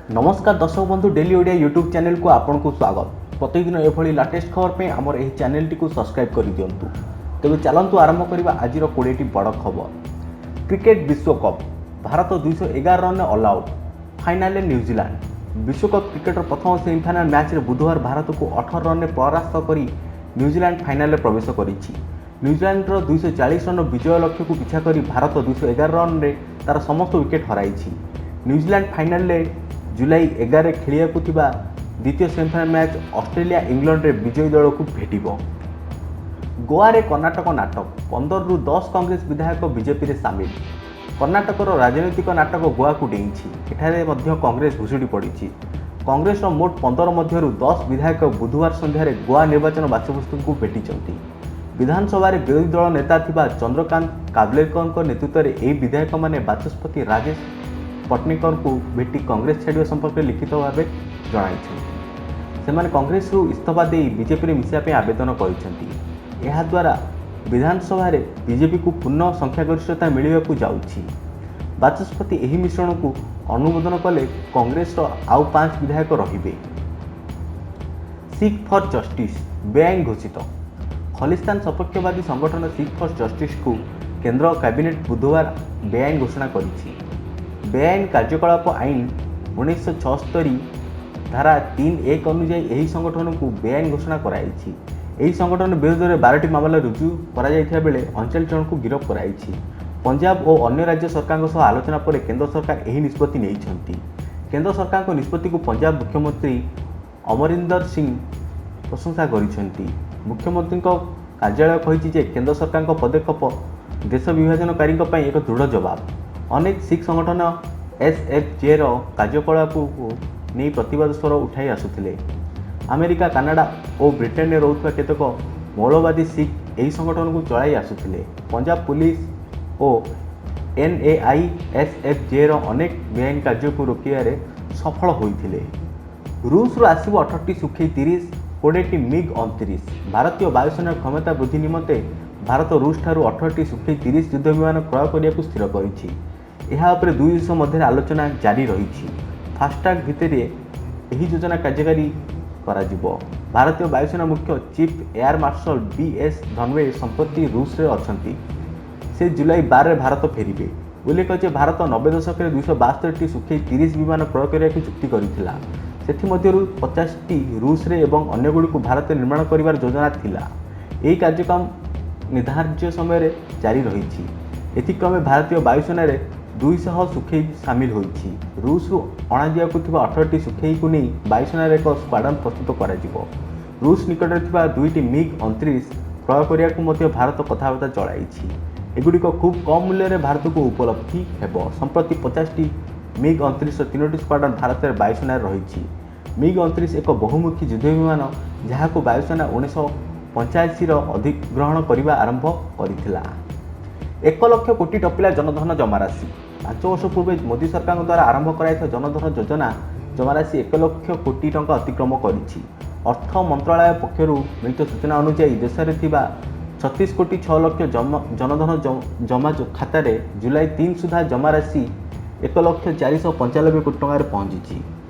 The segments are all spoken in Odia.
ନମସ୍କାର ଦର୍ଶକ ବନ୍ଧୁ, ଡେଲି ଓଡ଼ିଆ ୟୁଟ୍ୟୁବ୍ ଚ୍ୟାନେଲକୁ ଆପଣଙ୍କୁ ସ୍ୱାଗତ। ପ୍ରତିଦିନ ଏଭଳି ଲାଟେଷ୍ଟ ଖବର ପାଇଁ ଆମର ଏହି ଚ୍ୟାନେଲଟିକୁ ସବସ୍କ୍ରାଇବ୍ କରିଦିଅନ୍ତୁ। ତେବେ ଚାଲନ୍ତୁ ଆରମ୍ଭ କରିବା ଆଜିର 20ଟି ବଡ଼ ଖବର। କ୍ରିକେଟ ବିଶ୍ୱକପ୍, ଭାରତ 211 ରନ୍ରେ ଅଲ୍ ଆଉଟ୍, ଫାଇନାଲରେ ନ୍ୟୁଜିଲାଣ୍ଡ। ବିଶ୍ୱକପ୍ କ୍ରିକେଟର ପ୍ରଥମ ସେମିଫାଇନାଲ ମ୍ୟାଚ୍ରେ ବୁଧବାର ଭାରତକୁ 18 ରନ୍ରେ ପରାସ୍ତ କରି ନ୍ୟୁଜିଲାଣ୍ଡ ଫାଇନାଲରେ ପ୍ରବେଶ କରିଛି। ନ୍ୟୁଜିଲାଣ୍ଡର 240 ରନ୍ର ବିଜୟ ଲକ୍ଷ୍ୟକୁ ପିଛା କରି ଭାରତ 211 ରନ୍ରେ ତା'ର ସମସ୍ତ ୱିକେଟ୍ ହରାଇଛି। ନ୍ୟୁଜିଲାଣ୍ଡ ଫାଇନାଲରେ ଜୁଲାଇ 11ରେ ଖେଳିବାକୁ ଥିବା ଦ୍ୱିତୀୟ ସେମିଫାଇନାଲ ମ୍ୟାଚ୍ ଅଷ୍ଟ୍ରେଲିଆ ଇଂଲଣ୍ଡରେ ବିଜୟୀ ଦଳକୁ ଭେଟିବ। ଗୋଆରେ କର୍ଣ୍ଣାଟକ ନାଟକ, 15ରୁ 10 କଂଗ୍ରେସ ବିଧାୟକ ବିଜେପିରେ ସାମିଲ। କର୍ଣ୍ଣାଟକର ରାଜନୈତିକ ନାଟକ ଗୋଆକୁ ଡେଇଁଛି। ଏଠାରେ ମଧ୍ୟ କଂଗ୍ରେସ ଭୁଶୁଡ଼ି ପଡ଼ିଛି। କଂଗ୍ରେସର ମୋଟ 15 ମଧ୍ୟରୁ 10 ବିଧାୟକ ବୁଧବାର ସନ୍ଧ୍ୟାରେ ଗୋଆ ନିର୍ବାଚନ ବାଚସ୍ପତିଙ୍କୁ ଭେଟିଛନ୍ତି। ବିଧାନସଭାରେ ବିରୋଧୀ ଦଳ ନେତା ଥିବା ଚନ୍ଦ୍ରକାନ୍ତ କାଭଲେକରଙ୍କ ନେତୃତ୍ୱରେ ଏହି ବିଧାୟକମାନେ ବାଚସ୍ପତି ରାଜେଶ ପଟନେକରଙ୍କୁ ଭେଟି କଂଗ୍ରେସ ଛାଡ଼ିବା ସମ୍ପର୍କରେ ଲିଖିତ ଭାବେ ଜଣାଇଛନ୍ତି। ସେମାନେ କଂଗ୍ରେସରୁ ଇସ୍ତଫା ଦେଇ ବିଜେପିରେ ମିଶିବା ପାଇଁ ଆବେଦନ କରିଛନ୍ତି। ଏହାଦ୍ୱାରା ବିଧାନସଭାରେ ବିଜେପିକୁ ପୂର୍ଣ୍ଣ ସଂଖ୍ୟାଗରିଷ୍ଠତା ମିଳିବାକୁ ଯାଉଛି। ବାଚସ୍ପତି ଏହି ମିଶ୍ରଣକୁ ଅନୁମୋଦନ କଲେ କଂଗ୍ରେସର ଆଉ 5 ବିଧାୟକ ରହିବେ। ଶିଖ୍ ଫର୍ ଜଷ୍ଟିସ୍ ବେଆଇନ ଘୋଷିତ। ଖଲିସ୍ତାନ ସପକ୍ଷବାଦୀ ସଂଗଠନ ଶିଖ୍ ଫର୍ ଜଷ୍ଟିସ୍କୁ କେନ୍ଦ୍ର କ୍ୟାବିନେଟ୍ ବୁଧବାର ବେଆଇନ ଘୋଷଣା କରିଛି। ବେଆଇନ କାର୍ଯ୍ୟକଳାପ ଆଇନ 1976 ଧାରା 3(1) ଅନୁଯାୟୀ ଏହି ସଂଗଠନକୁ ବେଆଇନ ଘୋଷଣା କରାଯାଇଛି। ଏହି ସଂଗଠନ ବିରୋଧରେ 12ଟି ମାମଲା ରୁଜୁ କରାଯାଇଥିବା ବେଳେ 39 ଜଣଙ୍କୁ ଗିରଫ କରାଯାଇଛି। ପଞ୍ଜାବ ଓ ଅନ୍ୟ ରାଜ୍ୟ ସରକାରଙ୍କ ସହ ଆଲୋଚନା ପରେ କେନ୍ଦ୍ର ସରକାର ଏହି ନିଷ୍ପତ୍ତି ନେଇଛନ୍ତି। କେନ୍ଦ୍ର ସରକାରଙ୍କ ନିଷ୍ପତ୍ତିକୁ ପଞ୍ଜାବ ମୁଖ୍ୟମନ୍ତ୍ରୀ ଅମରିନ୍ଦର ସିଂ ପ୍ରଶଂସା କରିଛନ୍ତି। ମୁଖ୍ୟମନ୍ତ୍ରୀଙ୍କ କାର୍ଯ୍ୟାଳୟ କହିଛି ଯେ କେନ୍ଦ୍ର ସରକାରଙ୍କ ପଦକ୍ଷେପ ଦେଶ ବିଭାଜନକାରୀଙ୍କ ପାଇଁ ଏକ ଦୃଢ଼ ଜବାବ। ଅନେକ ଶିଖ ସଂଗଠନ ଏସ୍ଏଫ୍ଜେର କାର୍ଯ୍ୟକଳାପକୁ ନେଇ ପ୍ରତିବାଦ ସ୍ୱର ଉଠାଇ ଆସୁଥିଲେ। ଆମେରିକା, କାନାଡା ଓ ବ୍ରିଟେନରେ ରହୁଥିବା କେତେକ ମୌଳବାଦୀ ଶିଖ ଏହି ସଂଗଠନକୁ ଚଳାଇ ଆସୁଥିଲେ। ପଞ୍ଜାବ ପୁଲିସ ଓ ଏନ୍ଆଇଏ ଏସ୍ଏଫ୍ଜେର ଅନେକ ବେଆଇନ କାର୍ଯ୍ୟକୁ ରୋକିବାରେ ସଫଳ ହୋଇଥିଲେ। ରୁଷରୁ ଆସିବ 18ଟି ସୁଖୋଇ 30, 20ଟି ମିଗ୍ 29। ଭାରତୀୟ ବାୟୁସେନାର କ୍ଷମତା ବୃଦ୍ଧି ନିମନ୍ତେ ଭାରତ ରୁଷଠାରୁ 18ଟି ସୁଖୋଇ 30 ଯୁଦ୍ଧ ବିମାନ କ୍ରୟ କରିବାକୁ ସ୍ଥିର କରିଛି। ଏହା ଉପରେ ଦୁଇ ଦେଶ ମଧ୍ୟରେ ଆଲୋଚନା ଜାରି ରହିଛି। ଫାଷ୍ଟ୍ରାକ୍ ଭିତ୍ତିରେ ଏହି ଯୋଜନା କାର୍ଯ୍ୟକାରୀ କରାଯିବ। ଭାରତୀୟ ବାୟୁସେନା ମୁଖ୍ୟ chief air marshal B S Dhanoa ସମ୍ପ୍ରତି ରୁଷରେ ଅଛନ୍ତି। ସେ ଜୁଲାଇ 12ରେ ଭାରତ ଫେରିବେ। ଉଲ୍ଲେଖ ଯେ ଭାରତ 90 ଦଶକରେ 272ଟି ସୁଖୋଇ 30 ବିମାନ କ୍ରୟ କରିବାକୁ ଚୁକ୍ତି କରିଥିଲା। ସେଥିମଧ୍ୟରୁ 50ଟି ରୁଷରେ ଏବଂ ଅନ୍ୟଗୁଡ଼ିକୁ ଭାରତରେ ନିର୍ମାଣ କରିବାର ଯୋଜନା ଥିଲା। ଏହି କାର୍ଯ୍ୟକ୍ରମ ନିର୍ଦ୍ଧାର୍ଯ୍ୟ ସମୟରେ ଜାରି ରହିଛି। ଏଥିକ୍ରମେ ଭାରତୀୟ ବାୟୁସେନାରେ 200 ସୁଖୋଇ ସାମିଲ ହୋଇଛି। ରୁଷରୁ ଅଣାଯିବାକୁ ଥିବା 18ଟି ସୁଖୋଇକୁ ନେଇ ବାୟୁସେନାର ଏକ ସ୍କ୍ୱାଡ୍ରନ୍ ପ୍ରସ୍ତୁତ କରାଯିବ। ରୁଷ ନିକଟରେ ଥିବା ଦୁଇଟି ମିଗ୍ 29 କ୍ରୟ କରିବାକୁ ମଧ୍ୟ ଭାରତ କଥାବାର୍ତ୍ତା ଚଳାଇଛି। ଏଗୁଡ଼ିକ ଖୁବ୍ କମ୍ ମୂଲ୍ୟରେ ଭାରତକୁ ଉପଲବ୍ଧି ହେବ। ସମ୍ପ୍ରତି 50ଟି ମିଗ୍ 29ର ତିନୋଟି ସ୍କ୍ୱାଡ୍ରନ୍ ଭାରତରେ ବାୟୁସେନାରେ ରହିଛି। ମିଗ୍ 29 ଏକ ବହୁମୁଖୀ ଯୁଦ୍ଧ ବିମାନ, ଯାହାକୁ ବାୟୁସେନା 1985ର ଅଧିଗ୍ରହଣ କରିବା ଆରମ୍ଭ କରିଥିଲା। 1 ଲକ୍ଷ କୋଟି ଟପିଲା ଜନଧନ ଜମାରାଶି। 5 ବର୍ଷ ପୂର୍ବେ ମୋଦି ସରକାରଙ୍କ ଦ୍ୱାରା ଆରମ୍ଭ କରାଯାଇଥିବା ଜନଧନ ଯୋଜନା ଜମାରାଶି 1 ଲକ୍ଷ କୋଟି ଟଙ୍କା ଅତିକ୍ରମ କରିଛି। ଅର୍ଥ ମନ୍ତ୍ରଣାଳୟ ପକ୍ଷରୁ ମିଳିଥିବା ସୂଚନା ଅନୁଯାୟୀ, ଦେଶରେ ଥିବା 36 କୋଟି 6 ଲକ୍ଷ ଜନଧନ ଜମା ଖାତାରେ ଜୁଲାଇ 3 ସୁଦ୍ଧା ଜମାରାଶି 1 ଲକ୍ଷ 495 କୋଟି ଟଙ୍କାରେ ପହଞ୍ଚିଛି।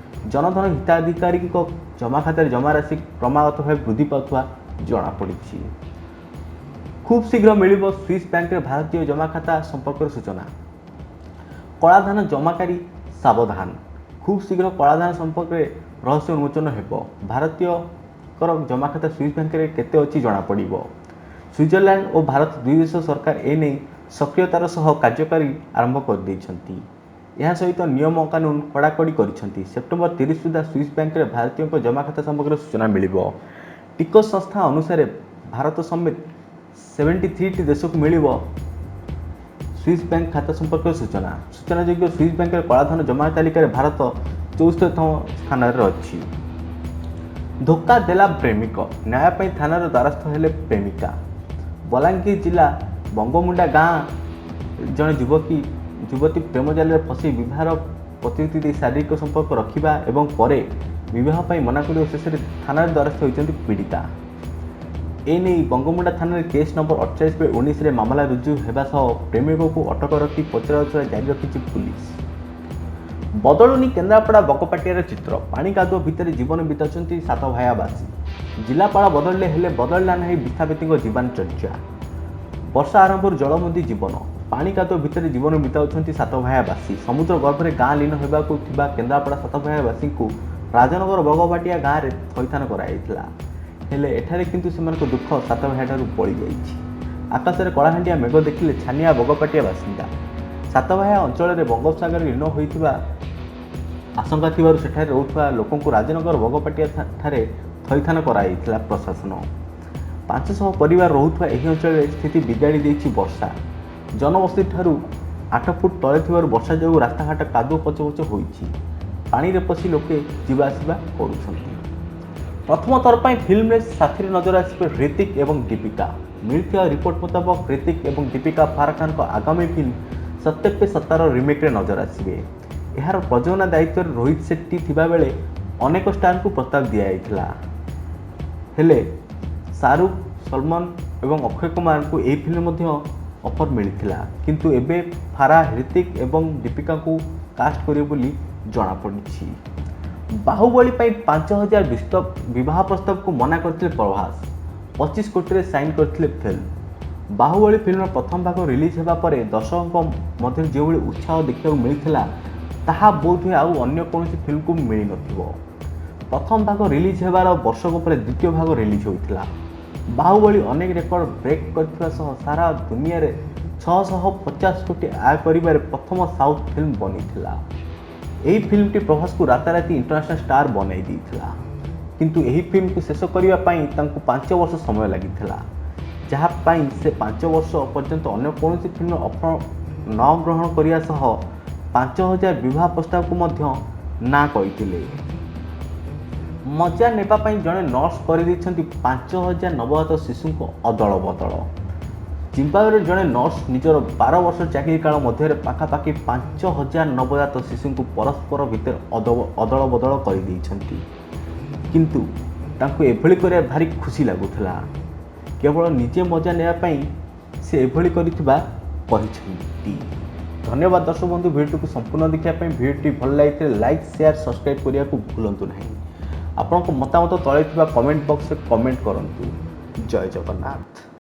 ଜନଧନ ହିତାଧିକାରୀଙ୍କ ଜମାଖାତାରେ ଜମାରାଶି କ୍ରମାଗତ ଭାବେ ବୃଦ୍ଧି ପାଉଥିବା ଜଣାପଡ଼ିଛି। ଖୁବ୍ ଶୀଘ୍ର ମିଳିବ ସୁଇସ୍ ବ୍ୟାଙ୍କରେ ଭାରତୀୟ ଜମାଖାତା ସମ୍ପର୍କରେ ସୂଚନା। କଳାଧନ ଜମାକାରୀ ସାବଧାନ। ଖୁବ୍ ଶୀଘ୍ର କଳାଧନ ସମ୍ପର୍କରେ ରହସ୍ୟ ଉନ୍ମୋଚନ ହେବ। ଭାରତୀୟଙ୍କର ଜମାଖାତା ସୁଇସ୍ ବ୍ୟାଙ୍କରେ କେତେ ଅଛି ଜଣାପଡ଼ିବ। ସୁଇଜରଲ୍ୟାଣ୍ଡ ଓ ଭାରତ ଦୁଇ ଦେଶ ସରକାର ଏନେଇ ସକ୍ରିୟତାର ସହ କାର୍ଯ୍ୟକାରୀ ଆରମ୍ଭ କରିଦେଇଛନ୍ତି। ଏହା ସହିତ ନିୟମ କାନୁନ କଡ଼ାକଡ଼ି କରିଛନ୍ତି। ସେପ୍ଟେମ୍ବର 30 ସୁଦ୍ଧା ସୁଇସ୍ ବ୍ୟାଙ୍କରେ ଭାରତୀୟଙ୍କ ଜମାଖାତା ସମ୍ପର୍କରେ ସୂଚନା ମିଳିବ। ଟିକସ ସଂସ୍ଥା ଅନୁସାରେ ଭାରତ ସମେତ 73ଟି ଦେଶକୁ ମିଳିବ ସୁଇସ୍ ବ୍ୟାଙ୍କ ଖାତା ସମ୍ପର୍କରେ ସୂଚନା। ସୂଚନାଯୋଗ୍ୟ, ସୁଇସ୍ ବ୍ୟାଙ୍କରେ କଳାଧନ ଜମା ତାଲିକାରେ ଭାରତ 74ତମ ସ୍ଥାନରେ ଅଛି। ଧୋକା ଦେଲା ପ୍ରେମିକ, ନ୍ୟାୟ ପାଇଁ ଥାନାର ଦ୍ୱାରସ୍ଥ ହେଲେ ପ୍ରେମିକା। ବଲାଙ୍ଗୀର ଜିଲ୍ଲା ବଙ୍ଗୋମୁଣ୍ଡା ଗାଁ ଜଣେ ଯୁବତୀ ପ୍ରେମ ଜାଲରେ ଫସି ବିବାହର ପ୍ରତିଶ୍ରୁତି ଦେଇ ଶାରୀରିକ ସମ୍ପର୍କ ରଖିବା ଏବଂ ପରେ ବିବାହ ପାଇଁ ମନା କରିବା, ଶେଷରେ ଥାନାରେ ଦ୍ୱାରସ୍ଥ ହୋଇଛନ୍ତି ପୀଡ଼ିତା। ଏନେଇ ବଙ୍ଗୋମୁଣ୍ଡା ଥାନାରେ କେସ୍ ନମ୍ବର 48/19ରେ ମାମଲା ରୁଜୁ ହେବା ସହ ପ୍ରେମିକକୁ ଅଟକ ରଖି ପଚରାଉଚରା ଜାରି ରଖିଛି ପୁଲିସ। ବଦଳୁନି କେନ୍ଦ୍ରାପଡ଼ା ବକପାଟିଆର ଚିତ୍ର। ପାଣି କାଦୁଅ ଭିତରେ ଜୀବନ ବିତାଉଛନ୍ତି ସାତଭାୟାବାସୀ। ଜିଲ୍ଲାପାଳ ବଦଳିଲେ, ହେଲେ ବଦଳିଲା ନାହିଁ ବିସ୍ଥାପିତଙ୍କ ଜୀବନଚର୍ଯ୍ୟା। ବର୍ଷା ଆରମ୍ଭରୁ ଜଳବନ୍ଦୀ ଜୀବନ। ପାଣି କାଦୁଅ ଭିତରେ ଜୀବନ ବିତାଉଛନ୍ତି ସାତଭାୟାବାସୀ। ସମୁଦ୍ର ଗର୍ଭରେ ଗାଁ ଲୀନ ହେବାକୁ ଥିବା କେନ୍ଦ୍ରାପଡ଼ା ସାତଭାୟାବାସୀଙ୍କୁ ରାଜନଗର ବଗପାଟିଆ ଗାଁରେ ଥଇଥାନ କରାଯାଇଥିଲା। ହେଲେ ଏଠାରେ କିନ୍ତୁ ସେମାନଙ୍କ ଦୁଃଖ ସାତଭାୟାଠାରୁ ବଳିଯାଇଛି। ଆକାଶରେ କଳାହାଣ୍ଡିଆ ମେଘ ଦେଖିଲେ ଛାନିଆ ବଗପାଟିଆ ବାସିନ୍ଦା। ସାତଭାୟା ଅଞ୍ଚଳରେ ବଙ୍ଗୋପସାଗରରେ ଲୀନ ହୋଇଥିବା ଆଶଙ୍କା ଥିବାରୁ ସେଠାରେ ରହୁଥିବା ଲୋକଙ୍କୁ ରାଜନଗର ବଗପାଟିଆ ଠାରେ ଥଇଥାନ କରାଯାଇଥିଲା ପ୍ରଶାସନ। 500 ପରିବାର ରହୁଥିବା ଏହି ଅଞ୍ଚଳରେ ସ୍ଥିତି ବିଗାଡ଼ି ଦେଇଛି ବର୍ଷା। ଜନବସତିଠାରୁ 8 ଫୁଟ ତଳେ ଥିବାରୁ ବର୍ଷା ଯୋଗୁଁ ରାସ୍ତାଘାଟ କାଦୁଅ ପଚପଚ ହୋଇଛି। ପାଣିରେ ପଶି ଲୋକେ ଯିବା ଆସିବା କରୁଛନ୍ତି। ପ୍ରଥମ ଥର ପାଇଁ ଫିଲ୍ମରେ ସାଥିରେ ନଜର ଆସିବେ ହ୍ରିତିକ ଏବଂ ଦୀପିକା। ମିଳିଥିବା ରିପୋର୍ଟ ମୁତାବକ, ହ୍ରିତିକ ଏବଂ ଦୀପିକା ଫାରା ଖାନଙ୍କ ଆଗାମୀ ଫିଲ୍ମ ସତ୍ତେ ପେ ସତ୍ତାର ରିମେକ୍ରେ ନଜର ଆସିବେ। ଏହାର ପ୍ରଯୋଜନା ଦାୟିତ୍ୱରେ ରୋହିତ ସେଟ୍ଟି ଥିବାବେଳେ ଅନେକ ଷ୍ଟାରଙ୍କୁ ପ୍ରସ୍ତାବ ଦିଆଯାଇଥିଲା। ହେଲେ ଶାହରୁଖ, ସଲମାନ ଏବଂ ଅକ୍ଷୟ କୁମାରଙ୍କୁ ଏହି ଫିଲ୍ମ ମଧ୍ୟ ଅଫର୍ ମିଳିଥିଲା। କିନ୍ତୁ ଏବେ ଫାରା ହ୍ରିତିକ ଏବଂ ଦୀପିକାଙ୍କୁ କାଷ୍ଟ କରିବେ ବୋଲି ଜଣାପଡ଼ିଛି। ବାହୁବଳୀ ପାଇଁ 5000 ବିବାହ ପ୍ରସ୍ତାବକୁ ମନା କରିଥିଲେ ପ୍ରଭାସ, 25 କୋଟିରେ ସାଇନ୍ କରିଥିଲେ ଫିଲ୍ମ। ବାହୁବଳୀ ଫିଲ୍ମର ପ୍ରଥମ ଭାଗ ରିଲିଜ୍ ହେବା ପରେ ଦର୍ଶକଙ୍କ ମଧ୍ୟରେ ଯେଉଁଭଳି ଉତ୍ସାହ ଦେଖିବାକୁ ମିଳିଥିଲା, ତାହା ବୋଧହୁଏ ଆଉ ଅନ୍ୟ କୌଣସି ଫିଲ୍ମକୁ ମିଳିନଥିବ। ପ୍ରଥମ ଭାଗ ରିଲିଜ୍ ହେବାର ବର୍ଷକ ପରେ ଦ୍ୱିତୀୟ ଭାଗ ରିଲିଜ୍ ହୋଇଥିଲା। ବାହୁବଳୀ ଅନେକ ରେକର୍ଡ ବ୍ରେକ୍ କରିଥିବା ସହ ସାରା ଦୁନିଆରେ 650 କୋଟି ଆୟ କରିବାରେ ପ୍ରଥମ ସାଉଥ୍ ଫିଲ୍ମ ବନିଥିଲା। ଏହି ଫିଲ୍ମଟି ପ୍ରଭାସକୁ ରାତାରାତି ଇଣ୍ଟରନ୍ୟାସନାଲ ଷ୍ଟାର ବନାଇ ଦେଇଥିଲା। କିନ୍ତୁ ଏହି ଫିଲ୍ମକୁ ଶେଷ କରିବା ପାଇଁ ତାଙ୍କୁ 5 ବର୍ଷ ସମୟ ଲାଗିଥିଲା, ଯାହା ପାଇଁ ସେ 5 ବର୍ଷ ପର୍ଯ୍ୟନ୍ତ ଅନ୍ୟ କୌଣସି ଫିଲ୍ମର ଅଫର ନ ଗ୍ରହଣ କରିବା ସହ 5000 ବିବାହ ପ୍ରସ୍ତାବକୁ ମଧ୍ୟ ନା କହିଥିଲେ। ମଜା ନେବା ପାଇଁ ଜଣେ ନର୍ସ କରିଦେଇଛନ୍ତି 5000 ନବଜାତ ଶିଶୁଙ୍କ ଅଦଳ ବଦଳ। ଜିମ୍ବାୱେର ଜଣେ ନର୍ସ ନିଜର 12 ବର୍ଷ ଚାକିରି କାଳ ମଧ୍ୟରେ ପାଖାପାଖି 5000 ନବଜାତ ଶିଶୁଙ୍କୁ ପରସ୍ପର ଭିତରେ ଅଦଳ ବଦଳ କରିଦେଇଛନ୍ତି। କିନ୍ତୁ ତାଙ୍କୁ ଏଭଳି କରିବା ଭାରି ଖୁସି ଲାଗୁଥିଲା। କେବଳ ନିଜେ ମଜା ନେବା ପାଇଁ ସେ ଏଭଳି କରିଥିବା କହିଛନ୍ତି। ଧନ୍ୟବାଦ ଦର୍ଶକ ବନ୍ଧୁ, ଭିଡ଼ିଓଟିକୁ ସମ୍ପୂର୍ଣ୍ଣ ଦେଖିବା ପାଇଁ। ଭିଡ଼ିଓଟି ଭଲ ଲାଗିଥିଲେ ଲାଇକ୍, ସେୟାର, ସବସ୍କ୍ରାଇବ୍ କରିବାକୁ ଭୁଲନ୍ତୁ ନାହିଁ। ଆପଣଙ୍କ ମତାମତ ତଳେ ଥିବା କମେଣ୍ଟ ବକ୍ସରେ କମେଣ୍ଟ କରନ୍ତୁ। ଜୟ ଜଗନ୍ନାଥ।